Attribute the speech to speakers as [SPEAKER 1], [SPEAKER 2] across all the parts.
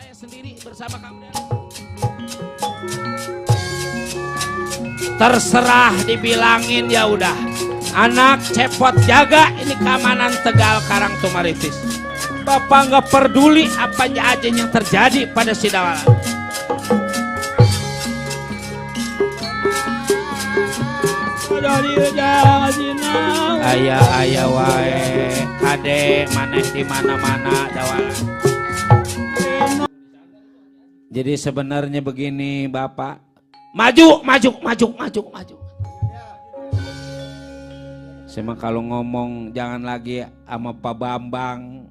[SPEAKER 1] saya sendiri bersama kamu. Terserah dibilangin ya udah. Anak cepot jaga ini keamanan Tegal Karang Tumaritis. Bapak nggak peduli apa aja yang terjadi pada si Dawala. Ayah wae kade maneh di mana-mana Dawala. Jadi sebenarnya begini Bapak, maju. Saya kalau ngomong jangan lagi sama Pak Bambang,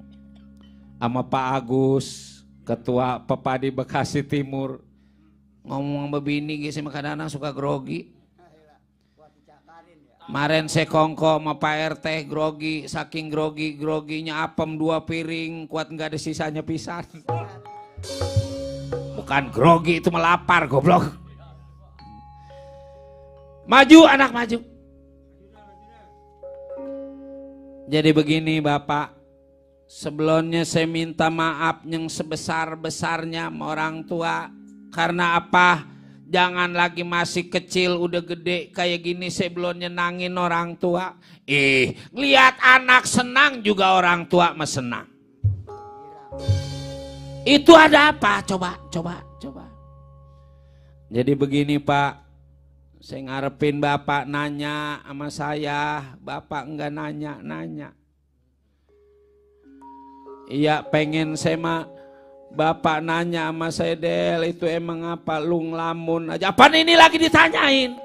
[SPEAKER 1] sama Pak Agus, Ketua Pepadi Bekasi Timur. Ngomong begini gitu, saya kadang-kadang suka grogi. Kemarin saya kongko sama Pak RT grogi, saking groginya apem 2 piring, kuat nggak ada sisanya pisan. Bukan grogi itu melapar goblok. Maju anak maju. Jadi begini Bapak, sebelumnya saya minta maaf yang sebesar-besarnya sama orang tua. Karena apa? Jangan lagi masih kecil udah gede kayak gini saya belum nyenangin orang tua. Lihat anak senang juga orang tua mah senang. Itu ada apa? Coba. Jadi begini Pak, saya ngarepin Bapak nanya sama saya, Bapak enggak nanya. Iya pengen saya mah Bapak nanya sama saya, Del itu emang apa lu ngelamun aja. Apaan ini lagi ditanyain?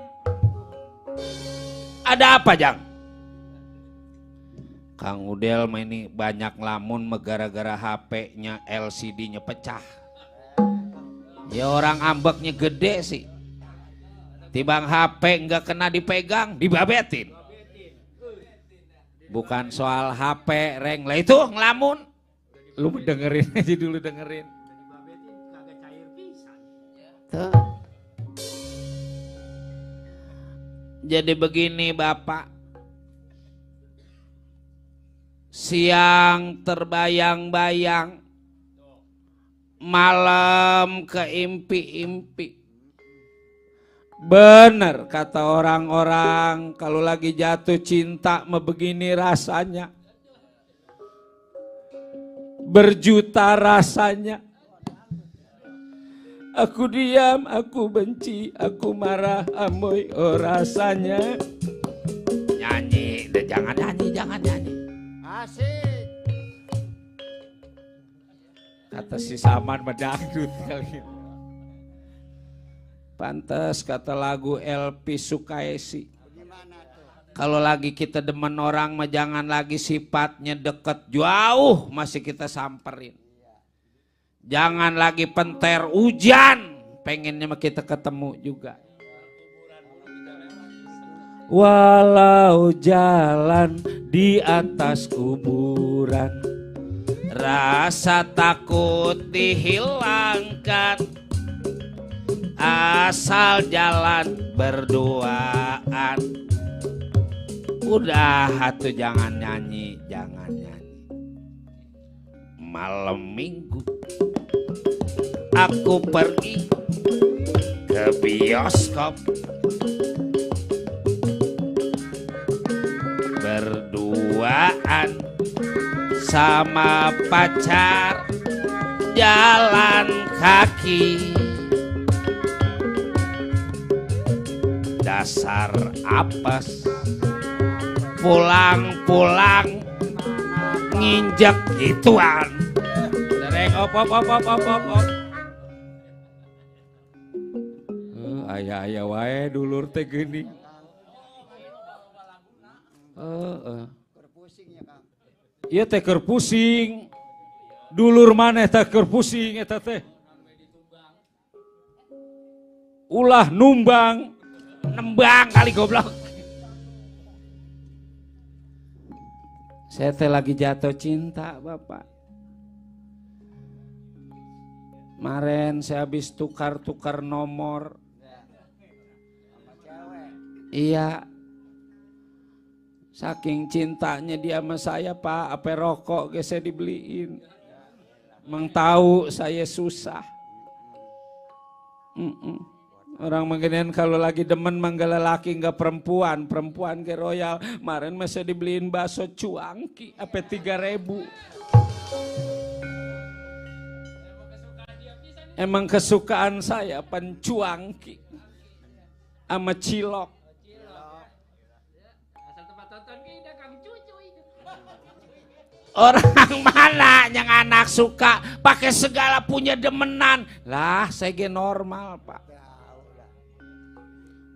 [SPEAKER 1] Ada apa Jang? Kang Udel mah ini banyak ngelamun gara-gara HP-nya LCD-nya pecah. Ya orang ambeknya gede sih. Tibang HP nggak kena dipegang, dibabetin. Bukan soal HP, reng lah itu ngelamun. Lu dengerin aja dulu dengerin. Tuh. Jadi begini Bapak. Siang terbayang-bayang, malam keimpi-impi. Bener kata orang-orang kalau lagi jatuh cinta mah begini rasanya. Berjuta rasanya. Aku diam, aku benci, aku marah, amoy oh rasanya. Nyanyi, jangan nyanyi. Asik. Kata si Saman medangdut kali. Pantes kata lagu LP Sukaisi. Kalau lagi kita demen orang mah jangan lagi sifatnya deket jauh masih kita samperin. Jangan lagi penter hujan pengennya mah kita ketemu juga. Walau jalan di atas kuburan, rasa takut dihilangkan. Asal jalan berduaan. Udah atuh jangan nyanyi. Malam minggu aku pergi ke bioskop. Berduaan sama pacar jalan kaki. Dasar apes pulang nginjek gituan. Dereng op. Ayah wae dulur teh geuning. Iya teh keur pusing. Dulur maneh teh keur pusing eta teh. Ulah nembang kali goblok. Saya teh lagi jatuh cinta Bapak. Kemarin saya habis tukar nomor. Iya. Saking cintanya dia sama saya Pak, apa rokok saya dibeliin. Emang tahu saya susah. Orang menggedean kalau lagi demen manggala laki nggak perempuan, perempuan ke royal. Kemarin masih dibeliin bakso cuangki, apa 3.000. Emang kesukaan saya pencuangki sama cilok. Orang mana yang anak suka pakai segala punya demenan. Lah saya normal Pak.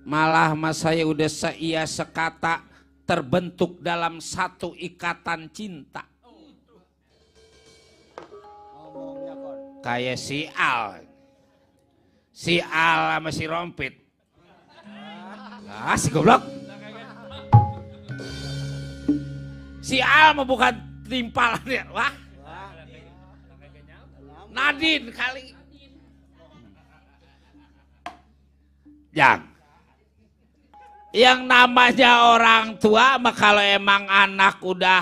[SPEAKER 1] Malah mas saya udah seia sekata terbentuk dalam satu ikatan cinta. Kayak si Al. Si Al sama si Rompit. Ah si goblok. Si Al mah bukan timpalan ya. Wah. Nadine kali. Yang namanya orang tua mah kalau emang anak udah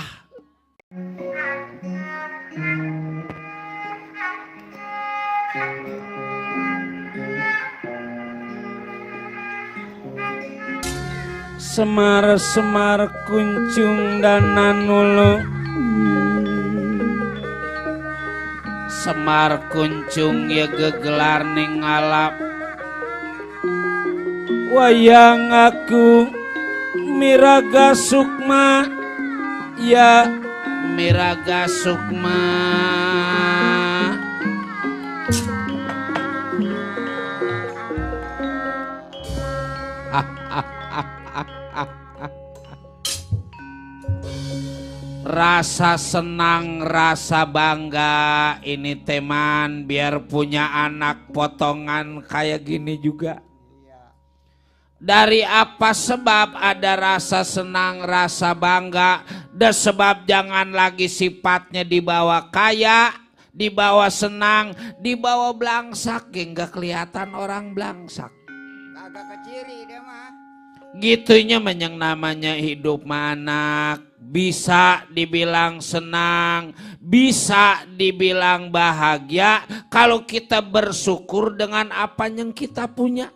[SPEAKER 1] semar-semar kuncung danan mulu. Semar kuncung ya gegelar ning ngalap. Wayang aku Miraga Sukma, ya Miraga Sukma. Rasa senang, rasa bangga ini teman biar punya anak potongan kayak gini juga. Dari apa sebab ada rasa senang, rasa bangga, dan sebab jangan lagi sifatnya dibawa kaya, dibawa senang, dibawa belangsak, nggak kelihatan orang belangsak.
[SPEAKER 2] Agak keciri dia mah.
[SPEAKER 1] Gitunya yang namanya hidup anak, bisa dibilang senang, bisa dibilang bahagia kalau kita bersyukur dengan apa yang kita punya.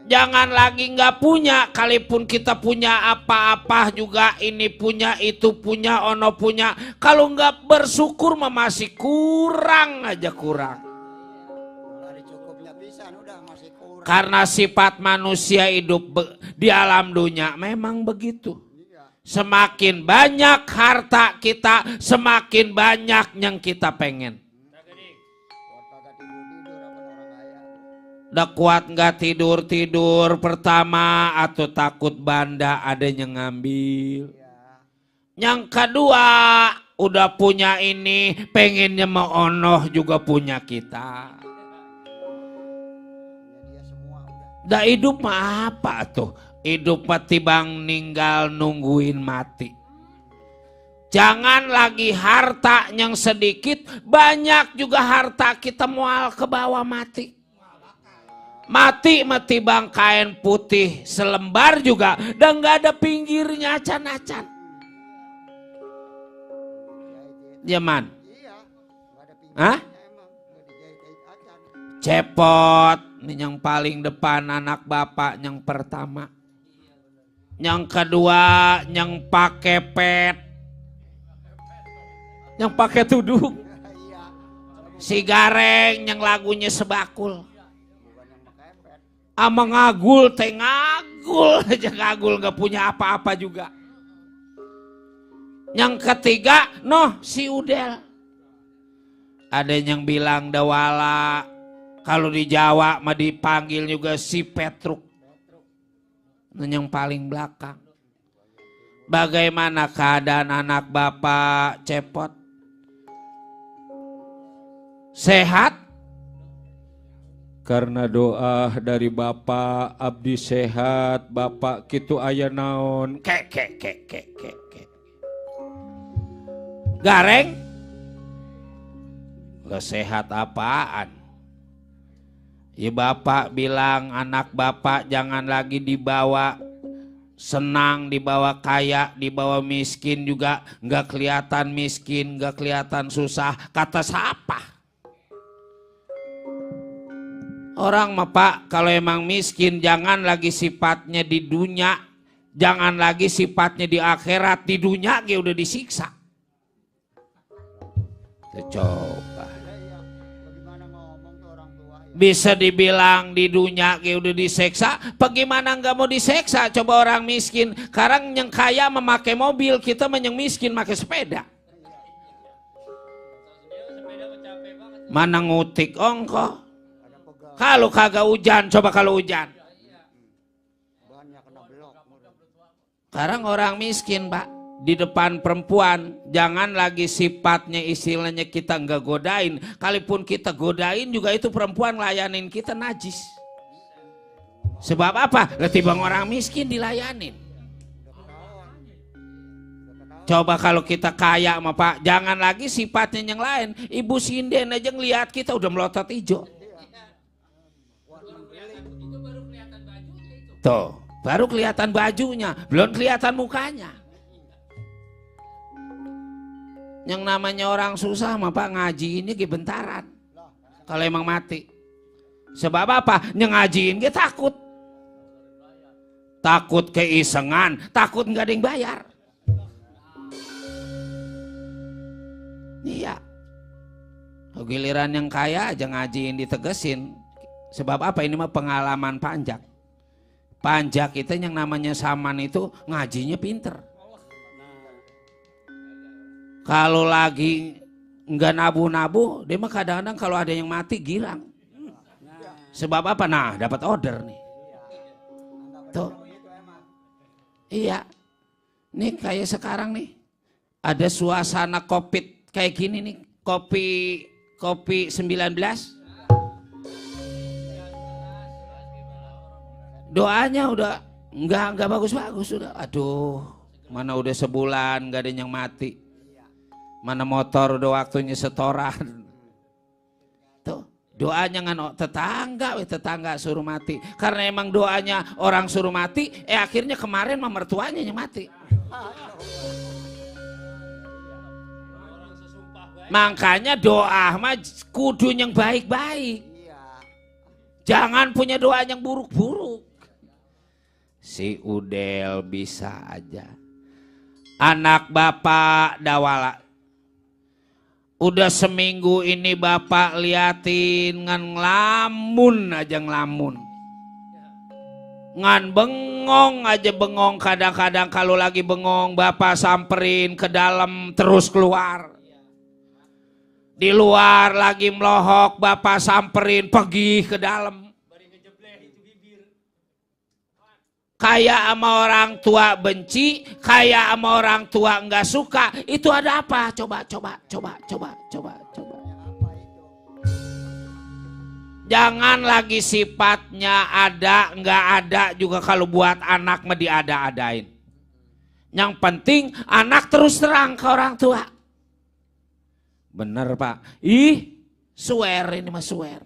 [SPEAKER 1] Jangan lagi nggak punya, kalaupun kita punya apa-apa juga ini punya, itu punya, ono punya. Kalau nggak bersyukur mah masih kurang aja kurang. Karena sifat manusia hidup di alam dunia memang begitu. Semakin banyak harta kita, semakin banyak yang kita pengen. Udah kuat nggak tidur pertama atau takut banda ada yang ngambil. Yang kedua udah punya ini pengennya mau onoh juga punya kita. Dah hidup mah apa tuh? Hidup mati bang ninggal nungguin mati. Jangan lagi harta yang sedikit, banyak juga harta kita mual ke bawah mati. Mati bang kain putih selembar juga dan nggak ada pinggirnya acan-acan. Jaman. Hah? Cepot ini yang paling depan anak bapak yang pertama. Yang kedua yang pakai pet. Yang pakai tudung. Si Gareng yang lagunya sebakul. Ama ngagul teh ngagul aja ngagul nggak punya apa-apa juga. Yang ketiga si Udel. Ada yang bilang Dawala, kalau di Jawa mah dipanggil juga si Petruk. Yang paling belakang. Bagaimana keadaan anak bapak Cepot? Sehat? Karena doa dari bapak abdi sehat, bapak kitu aya naon kek. Gareng gak sehat apaan. Ya bapak bilang anak bapak jangan lagi dibawa senang dibawa kaya, dibawa miskin juga nggak kelihatan miskin, nggak kelihatan susah. Kata siapa? Orang mah Pak, kalau emang miskin jangan lagi sifatnya di dunia, jangan lagi sifatnya di akhirat. Di dunia dia udah disiksa. Coba. Bisa dibilang di dunia dia udah diseksa, bagaimana nggak mau diseksa? Coba orang miskin, sekarang yang kaya memakai mobil, kita yang miskin pakai sepeda. Mana ngutik ongko? Kalau kagak hujan, coba kalau hujan. Sekarang orang miskin Pak, di depan perempuan, jangan lagi sifatnya istilahnya kita nggak godain. Kalaupun kita godain juga itu perempuan layanin kita najis. Sebab apa? Ketimbang orang miskin dilayanin. Coba kalau kita kaya sama Pak, jangan lagi sifatnya yang lain. Ibu sinden aja ngeliat kita udah melotot hijau. Tuh, baru kelihatan bajunya, belum kelihatan mukanya. Yang namanya orang susah mah Pak ngaji ini gebentaran. Kalau emang mati. Sebab apa? Yang ngajiin dia takut. Takut keisengan, takut nggak ada yang bayar. Iya. Giliran yang kaya aja ngajiin ditegesin. Sebab apa? Ini mah pengalaman panjak. Panjak itu yang namanya Saman itu ngajinya pinter. Kalau lagi nggak nabu-nabu, dia mah kadang-kadang kalau ada yang mati girang. Sebab apa? Nah, dapat order nih. Tuh. Iya. Nih kayak sekarang nih. Ada suasana COVID kayak gini nih. Kopi 19. Doanya udah nggak bagus-bagus udah. Aduh, mana udah sebulan nggak ada yang mati. Mana motor udah waktunya setoran. Tuh, doanya ngan tetangga suruh mati. Karena emang doanya orang suruh mati, akhirnya kemarin mah mertuanya yang mati. Makanya doa mah kudu yang baik-baik. Jangan punya doa yang buruk-buruk. Si Udel bisa aja. Anak bapak dawala. Udah seminggu ini bapak liatin ngan ngelamun aja ngelamun. Ngan bengong aja bengong, kadang-kadang kalau lagi bengong bapak samperin ke dalam terus keluar. Di luar lagi melohok bapak samperin pergi ke dalam. Kayak sama orang tua benci, kayak sama orang tua nggak suka, itu ada apa? Coba. Jangan lagi sifatnya ada, nggak ada juga kalau buat anak mah diada-adain. Yang penting anak terus terang ke orang tua. Bener Pak. Swear ini mah swear.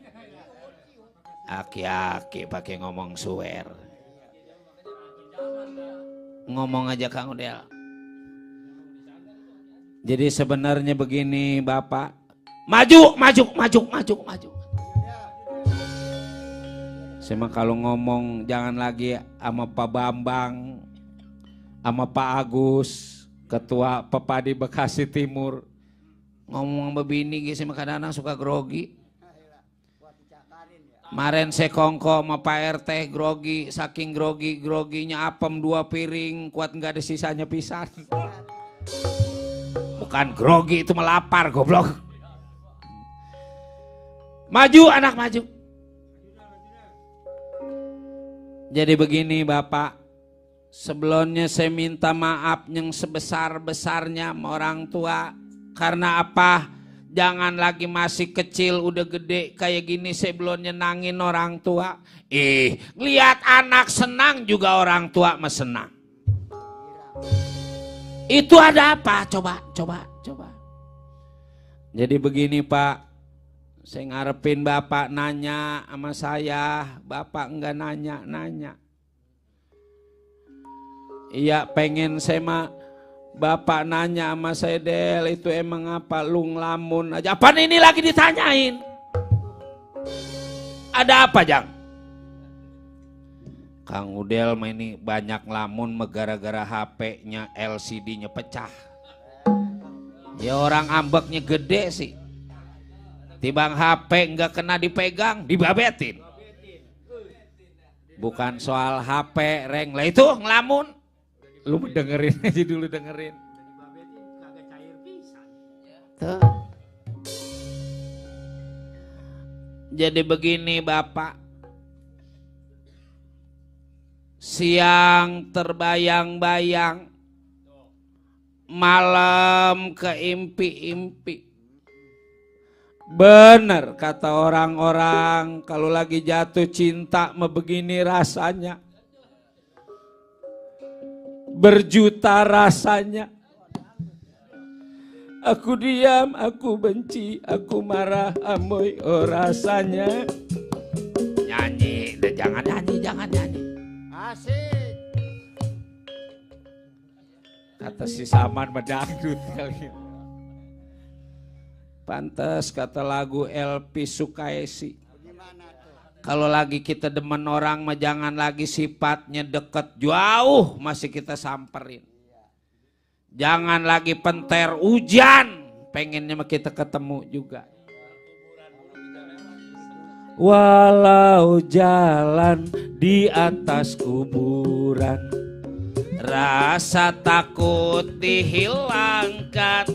[SPEAKER 1] Aki-aki pakai ngomong swear. Ngomong aja Kang Udel. Jadi sebenarnya begini Bapak. Maju. Sama kalau ngomong jangan lagi sama Pak Bambang, sama Pak Agus, Ketua Pepadi Bekasi Timur. Ngomong begini gitu sama kadang-kadang suka grogi. Kemarin saya kongko sama Pak RT grogi, saking groginya apem 2 piring, kuat nggak ada sisanya pisan. Bukan grogi itu melapar goblok. Maju anak maju. Jadi begini Bapak, sebelumnya saya minta maaf yang sebesar-besarnya sama orang tua. Karena apa? Jangan lagi masih kecil udah gede kayak gini saya belum nyenangin orang tua. Lihat anak senang juga orang tua mah senang. Itu ada apa? Coba. Jadi begini Pak, saya ngarepin Bapak nanya sama saya, Bapak enggak nanya. Iya pengen saya mah. Bapak nanya sama saya, Del, itu emang apa? Lu ngelamun aja. Apaan ini lagi ditanyain? Ada apa, Jang? Kang Udel mah ini banyak ngelamun gara-gara HP-nya LCD-nya pecah. Ya orang ambeknya gede sih. Tibang HP nggak kena dipegang, dibabetin. Bukan soal HP, Reng. Lah itu ngelamun. Lu dengerin aja dulu, dengerin. Tuh. Jadi begini Bapak. Siang terbayang-bayang. Malam keimpi-impi. Bener kata orang-orang, kalau lagi jatuh cinta mah begini rasanya. Berjuta rasanya. Aku diam, aku benci, aku marah, amoy, oh rasanya. Nyanyi, jangan nyanyi, jangan nyanyi.
[SPEAKER 2] Asik.
[SPEAKER 1] Kata si Saman medangdut kali. Pantes kata lagu LP Sukaisi. Kalau lagi kita demen orang mah jangan lagi sifatnya deket, jauh masih kita samperin. Jangan lagi penter hujan, pengennya mah kita ketemu juga. Walau jalan di atas kuburan, rasa takut dihilangkan.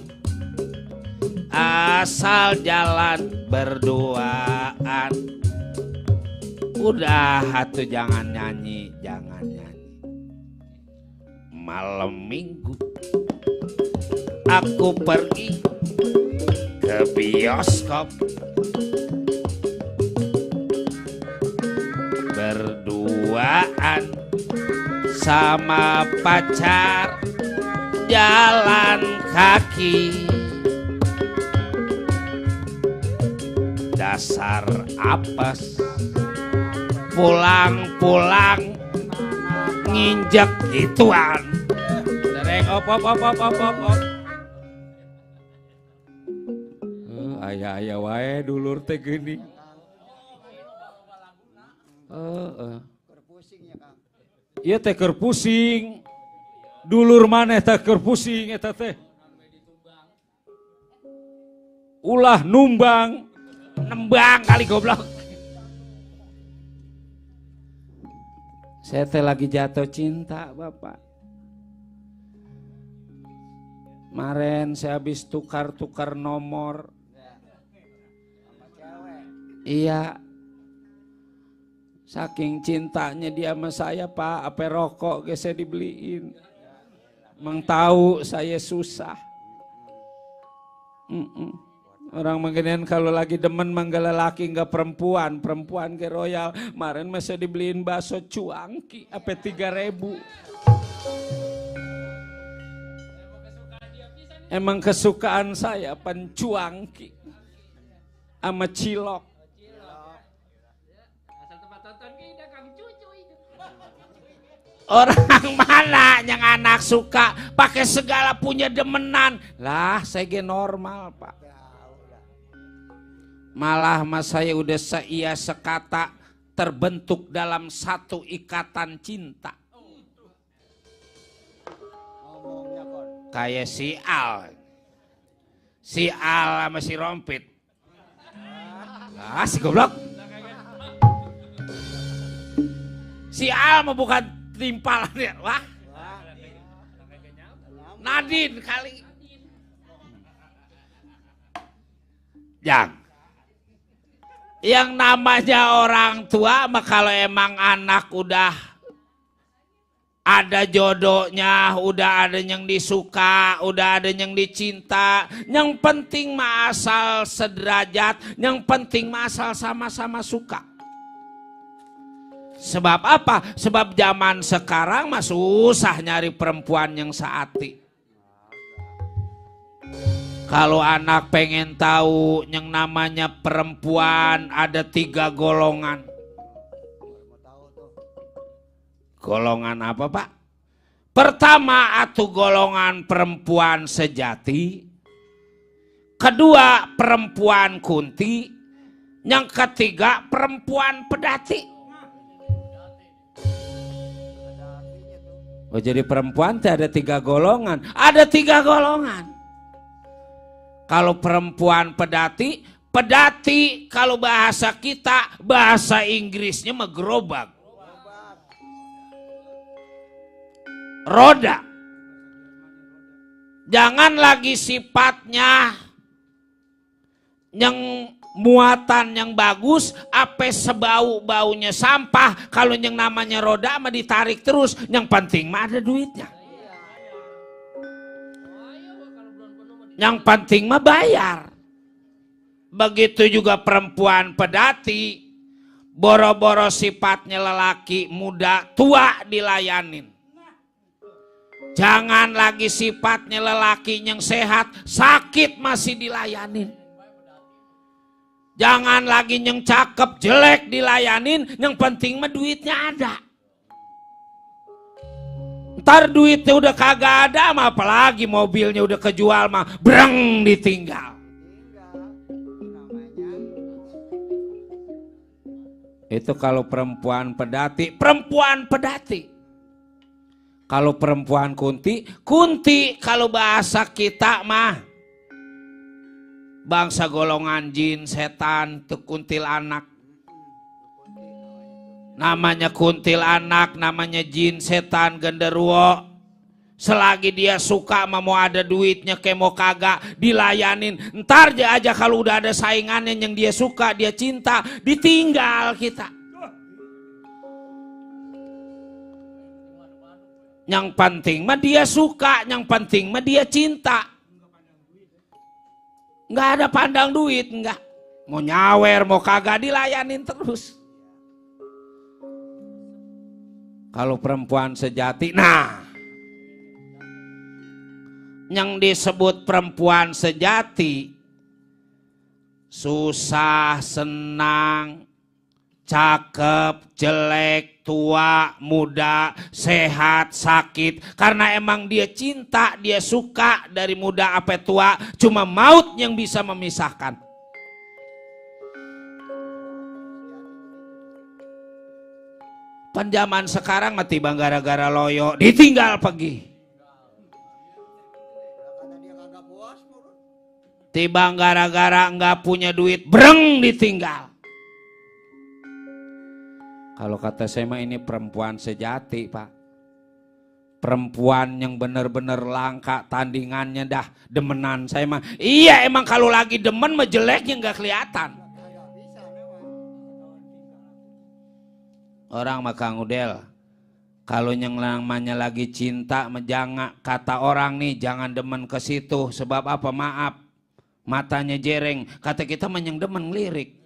[SPEAKER 1] Asal jalan berduaan. Udah atuh jangan nyanyi, jangan nyanyi. Malam minggu aku pergi ke bioskop. Berduaan sama pacar jalan kaki. Dasar apes, pulang-pulang nginjek gituan. Dereng op. Aya wae dulur teh geuning. Iya teh keur pusing. Dulur maneh teh keur pusing eta teh. Ulah numbang. Nembang kali goblok. Saya teh lagi jatuh cinta Bapak. Kemarin saya habis tukar nomor. Iya. Saking cintanya dia sama saya Pak, apa rokok ge saya dibeliin. Emang tahu saya susah. Orang menggedean kalau lagi demen manggala laki nggak perempuan ke royal. Kemarin masih dibeliin bakso cuangki, apa 3.000. Emang kesukaan saya pencuangki sama cilok. Orang mana yang anak suka pakai segala punya demenan. Lah saya ge normal Pak. Malah mas saya udah seia sekata terbentuk dalam satu ikatan cinta. Kayak si Al sama si Rompit. Lah si goblok. Si Al mah bukan timpalan ya. Wah. Nadine kali. Jang. Yang namanya orang tua mah kalau emang anak udah ada jodohnya, udah ada yang disuka, udah ada yang dicinta, yang penting mah asal sederajat, yang penting mah asal sama-sama suka. Sebab apa? Sebab zaman sekarang mah susah nyari perempuan yang seati. Kalau anak pengen tahu yang namanya perempuan ada 3 golongan. Golongan apa Pak? Pertama atuh golongan perempuan sejati, kedua perempuan kunti, yang ketiga perempuan pedati. Oh, jadi perempuan teh ada 3 golongan. Ada 3 golongan. Kalau perempuan pedati, pedati kalau bahasa kita, bahasa Inggrisnya mah gerobak. Roda. Jangan lagi sifatnya yang muatan yang bagus, apa sebau-baunya sampah. Kalau yang namanya roda mah ditarik terus, yang penting mah ada duitnya. Yang penting mah bayar. Begitu juga perempuan pedati, boro-boro sifatnya lelaki muda tua dilayanin. Jangan lagi sifatnya lelaki yang sehat, sakit masih dilayanin. Jangan lagi yang cakep, jelek dilayanin, yang penting mah duitnya ada. Ntar duitnya udah kagak ada mah, apalagi mobilnya udah kejual mah, breng ditinggal. Itu kalau perempuan pedati, perempuan pedati. Kalau perempuan kunti, kunti kalau bahasa kita mah bangsa golongan jin, setan, itu kuntilanak. Namanya kuntilanak, namanya jin, setan, genderuwo. Selagi dia suka mau ada duitnya kayak mau kagak dilayanin. Ntar aja kalau udah ada saingannya yang dia suka, dia cinta, ditinggal kita. Yang penting mah dia suka, yang penting mah dia cinta. Nggak ada pandang duit, nggak. Mau nyawer, mau kagak dilayanin terus. Kalau perempuan sejati, nah, yang disebut perempuan sejati, susah, senang, cakep, jelek, tua, muda, sehat, sakit. Karena emang dia cinta, dia suka dari muda sampai tua. Cuma maut yang bisa memisahkan. Penjaman sekarang mati bang gara-gara loyo, ditinggal pergi. Tibang gara-gara nggak punya duit, breng ditinggal. Kalau kata saya mah ini perempuan sejati, Pak. Perempuan yang benar-benar langka, tandingannya dah demenan saya mah. Iya emang kalau lagi demen mah jeleknya nggak kelihatan. Orang mah Kang Udel, kalau yang namanya lagi cinta, jangan kata orang nih jangan demen ke situ. Sebab apa? Maaf, matanya jereng. Kata kita mah yang demen lirik.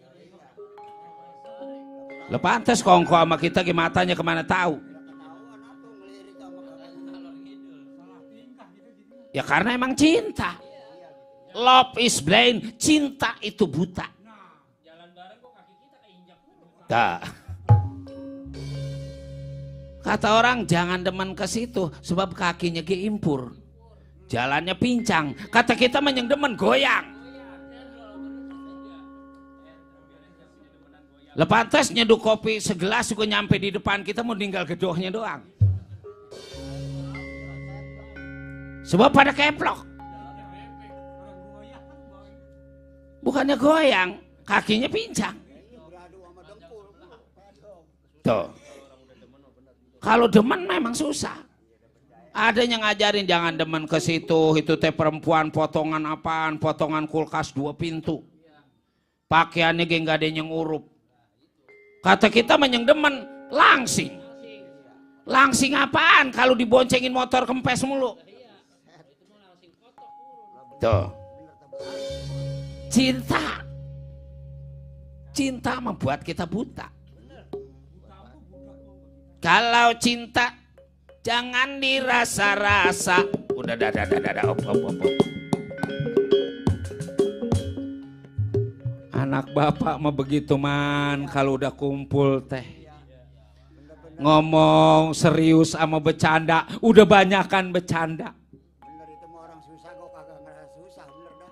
[SPEAKER 1] Lepantes kongko sama kita matanya kemana tahu. Ya karena emang cinta. Love is blind, cinta itu buta. Nah. Kata orang jangan demen ke situ sebab kakinya impur. Jalannya pincang. Kata kita yang demen goyang. Lepantes nyeduh kopi segelas juga nyampe di depan kita mau tinggal gedohnya doang. Sebab pada keplok. Bukannya goyang, kakinya pincang. Tuh. Kalau demen memang susah. Ada yang ngajarin jangan demen ke situ, itu teh perempuan potongan apaan, potongan kulkas 2 pintu. Pakaiannya gak ada yang urup. Kata kita yang demen langsing. Langsing apaan kalau diboncengin motor kempes mulu. Tuh. Cinta. Cinta membuat kita buta. Kalau cinta jangan dirasa-rasa. Udah op. Anak bapak mah begitu man kalau udah kumpul teh. ngomong serius sama bercanda, udah banyakan bercanda.
[SPEAKER 2] Bener itu mah orang susah, gua kagak ngerasa susah, bener dah.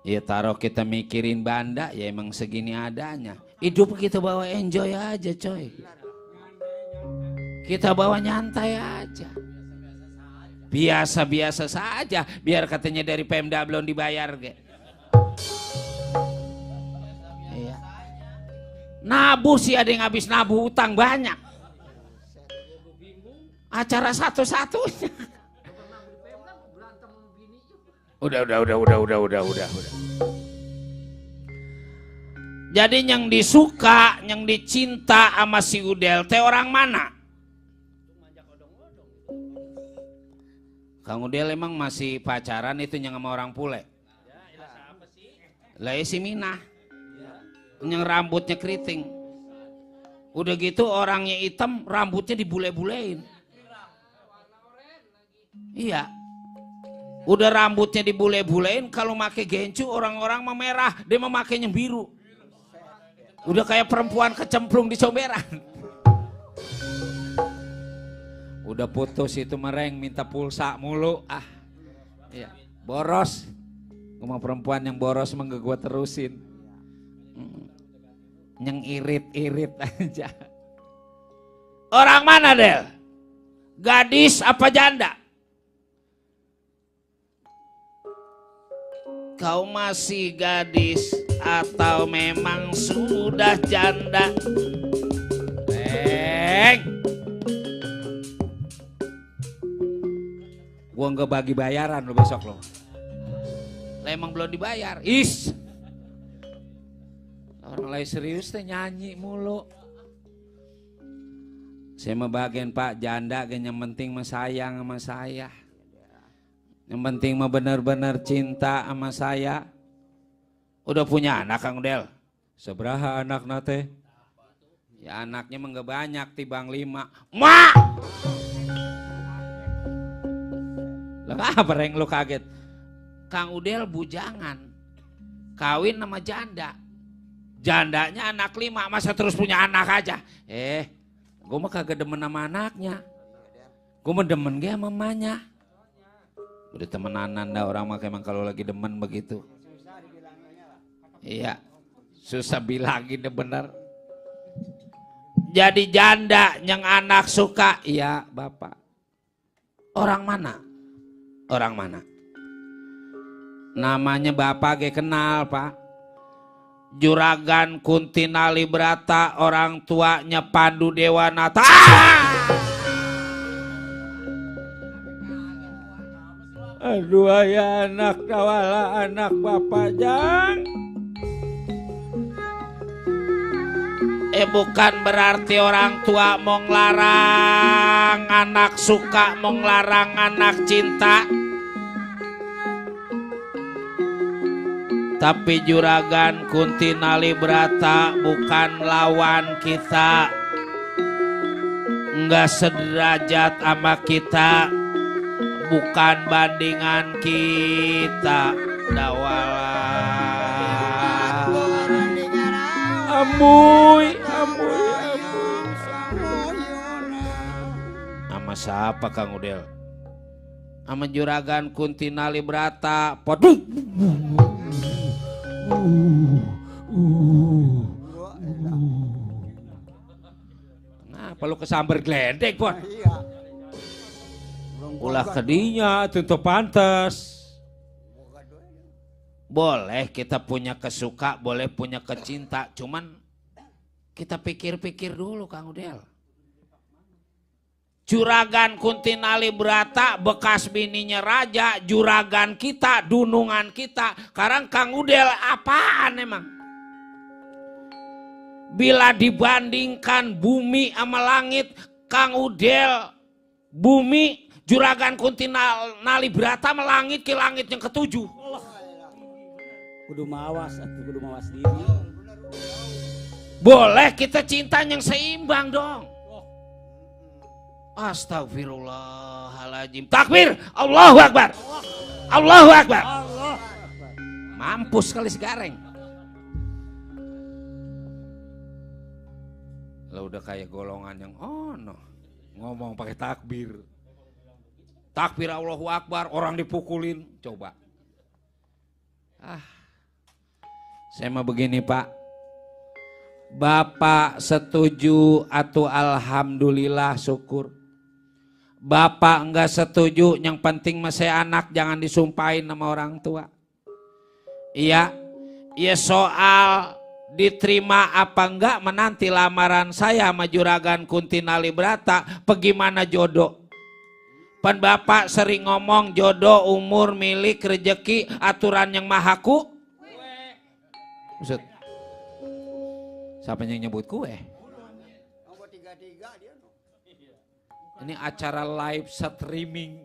[SPEAKER 1] Ya taruh kita mikirin banda, ya emang segini adanya. Hidup kita bawa enjoy aja coy. Kita bawa nyantai aja. Biasa-biasa saja, biar katanya dari Pemda belum dibayar. Iya. Nabu sih ada yang habis nabu utang banyak. Acara satu-satunya. Udah. Jadi yang disuka, yang dicinta sama si Udel teh orang mana? Kang Udel emang masih pacaran itu yang sama orang bule? Lah si Minah. Yang rambutnya keriting. Udah gitu orangnya hitam, rambutnya dibule-bulein. Iya. Udah rambutnya dibule-bulein, kalau make gencu orang-orang mah merah, dia mah makainya biru. Udah kayak perempuan kecemplung di comberan. Udah putus itu mereng, minta pulsa mulu. Iya, boros. Cuma perempuan yang boros mah gak gua terusin. Yang irit-irit aja. Orang mana Del? Gadis apa janda? Kau masih gadis atau memang sudah janda? Gua nggak bagi bayaran lo besok lo. Lah emang belum dibayar. Orang lain serius teh nyanyi mulu. Saya mah bagian Pak janda yang penting mah sayang sama saya. Yang penting mah benar-benar cinta sama saya. Udah punya anak Kang Udel? Seberapa anak nate? Ya anaknya mah gak banyak, tibang 5. Mak! Lah apa yang lu kaget? Kang Udel bujangan. Kawin sama janda. Jandanya anak 5, masa terus punya anak aja? Gue mah kagak demen sama anaknya. Gue mah demen ge sama mamanya. Udah temenanan dah orang mah emang kalau lagi demen begitu. Iya, susah bilangin deh bener. Jadi janda yang anak suka, iya bapak. Orang mana? Orang mana? Namanya bapak ge kenal pak. Juragan Kuntinali Brata, orang tuanya Pandu Dewanata. Aduh ya anak dawala anak bapak jang. Bukan berarti orang tua mau ngelarang anak suka, mau ngelarang anak cinta. Tapi Juragan Kuntinali Brata bukan lawan kita. Enggak sederajat sama kita. Bukan bandingan kita. Dawala. Amuy. Sama siapa Kang Udel? Sama Juragan Kuntinali Brata. Poduh. Kenapa lu kesambar geledek Pon? Ulah kedinya tutup pantes. Boleh kita punya kesuka, boleh punya kecinta, cuman kita pikir-pikir dulu Kang Udel. Juragan Kuntinali Brata bekas bininya raja, juragan kita, dunungan kita. Sekarang Kang Udel apaan emang? Bila dibandingkan bumi sama langit, Kang Udel bumi, Juragan Kuntinali Brata melangit ke langit yang ke-7.
[SPEAKER 3] Kudu mawas diri.
[SPEAKER 1] Boleh kita cinta yang seimbang dong. Astagfirullahaladzim. Takbir. Allahu Akbar. Allahu Akbar. Mampus kali segareng. Lah udah kayak golongan yang ngomong pakai takbir. Takbir Allahu Akbar, orang dipukulin, coba. Saya mah begini Pak. Bapak setuju atau alhamdulillah syukur. Bapak enggak setuju, yang penting masih anak jangan disumpahin sama orang tua. Iya, ya soal diterima apa enggak menanti lamaran saya sama Juragan Kunti Nalibrata, bagaimana jodoh. Pan Bapak sering ngomong jodoh, umur, milik, rezeki, aturan yang mahaku. Maksud, siapa yang nyebut kue? Ini acara live streaming.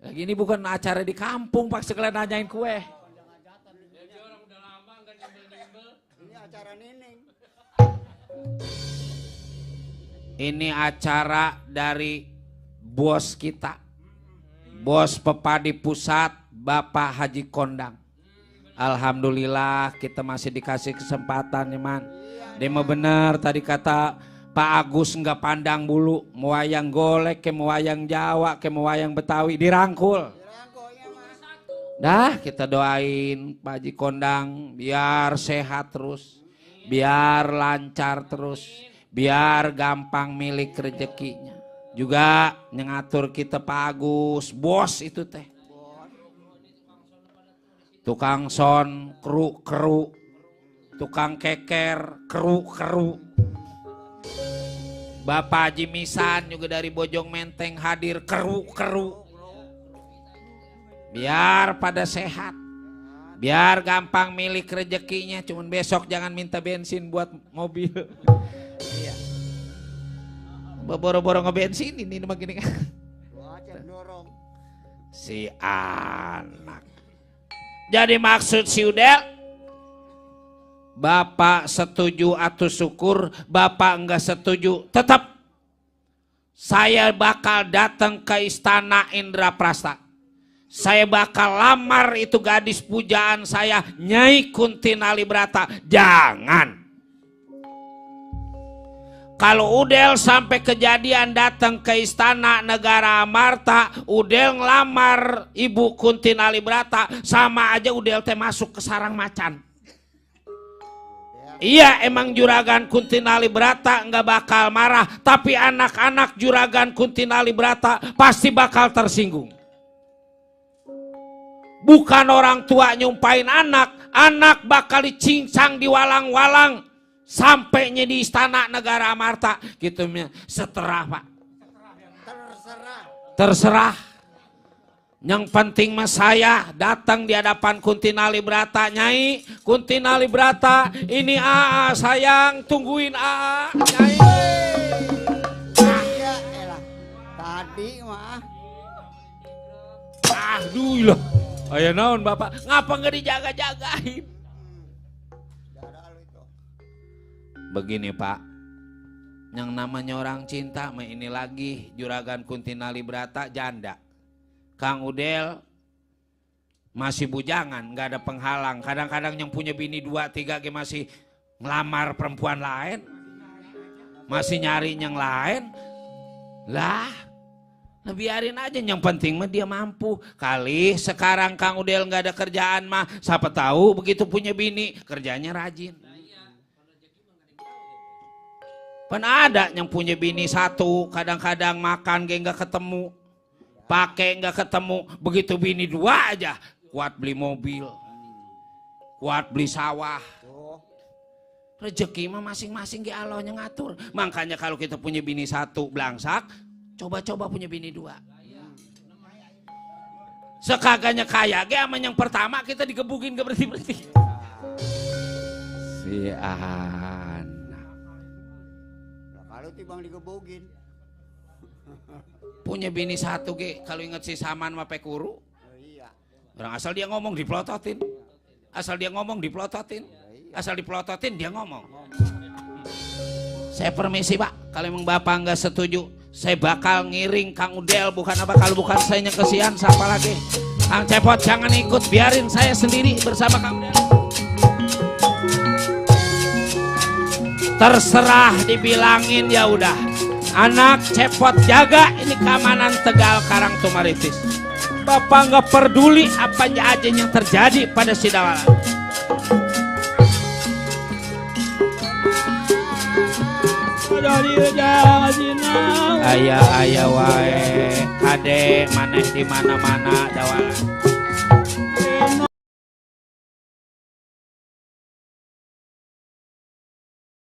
[SPEAKER 1] Lagi ini bukan acara di kampung, Pak, sekalian nanyain kue.
[SPEAKER 2] Ini acara nining.
[SPEAKER 1] Ini acara dari bos kita. Bos Pepadi Pusat, Bapak Haji Kondang. Alhamdulillah kita masih dikasih kesempatan ya man. Dia mah bener tadi kata Pak Agus nggak pandang bulu, mau wayang golek, ke mau wayang Jawa, ke mau wayang Betawi dirangkul. Dah kita doain Pak Haji Kondang biar sehat terus, biar lancar terus, biar gampang milik rezekinya. Juga ngatur kita Pak Agus, bos itu teh. Tukang son, keru, tukang keker, keru. Bapak Haji Misan juga dari Bojong Menteng hadir, keru. Biar pada sehat, biar gampang milik rezekinya. Cuman besok jangan minta bensin buat mobil. Iya. Boro-boro ngebensin ini begini kan. Si anak. Jadi maksud si Udel, Bapak setuju atau syukur, Bapak enggak setuju, tetap saya bakal datang ke istana Indraprasta. Saya bakal lamar itu gadis pujaan saya, Nyai Kunti Nalibrata. Jangan. Kalau Udel sampai kejadian datang ke istana Negara Amarta, Udel ngelamar Ibu Kunti Nalibrata, sama aja Udel teh masuk ke sarang macan. Iya emang Juragan Kunti Nalibrata nggak bakal marah, tapi anak-anak Juragan Kunti Nalibrata pasti bakal tersinggung. Bukan orang tua nyumpain anak bakal dicincang di walang-walang sampainya di istana Negara Amarta gitu. Seterah Pak. Terserah. Yang penting mas saya datang di hadapan Kunti Nalibrata. Nyai Kunti Nalibrata, ini AA sayang, tungguin AA. Nyai.
[SPEAKER 2] Ya elah. Tadi mah.
[SPEAKER 1] Aduh lah. Ayo naon Bapak, ngapa nggak dijaga-jagain? Begini Pak, yang namanya orang cinta, ini lagi Juragan Kunti Nalibrata janda. Kang Udel masih bujangan, nggak ada penghalang. Kadang-kadang yang punya bini 2-3 masih ngelamar perempuan lain, masih nyari yang lain. Lah, biarin aja. Yang penting mah dia mampu. Kali sekarang Kang Udel nggak ada kerjaan mah, siapa tahu begitu punya bini kerjanya rajin. Pan ada yang punya bini satu, kadang-kadang makan nggak ketemu. Pakai nggak ketemu, begitu bini 2 aja, kuat beli mobil, kuat beli sawah. Rezeki mah masing-masing ge Allah yang ngatur. Makanya kalau kita punya bini 1 belangsak, coba-coba punya bini 2. Sekagaknya kaya ge sama yang pertama kita digebukin gak berhenti-berhenti. Si anak.
[SPEAKER 2] Kalau tibang digebukin.
[SPEAKER 1] Punya bini 1 ge, kalau inget si Saman mah pekuru.
[SPEAKER 2] Iya.
[SPEAKER 1] Orang asal dia ngomong dipelototin. Asal dia ngomong dipelototin. Asal dipelototin dia ngomong. Saya permisi Pak, kalau emang Bapak nggak setuju, saya bakal ngiring Kang Udel. Bukan apa, kalau bukan saya yang kesian, siapa lagi? Kang Cepot jangan ikut, biarin saya sendiri bersama Kang Udel. Terserah dibilangin ya udah. Anak cepot jaga ini keamanan Tegal Karang Tumaritis. Bapak nggak peduli apa aja yang terjadi pada si Dawalan. Ayah wae kade maneh di mana-mana Dawalan.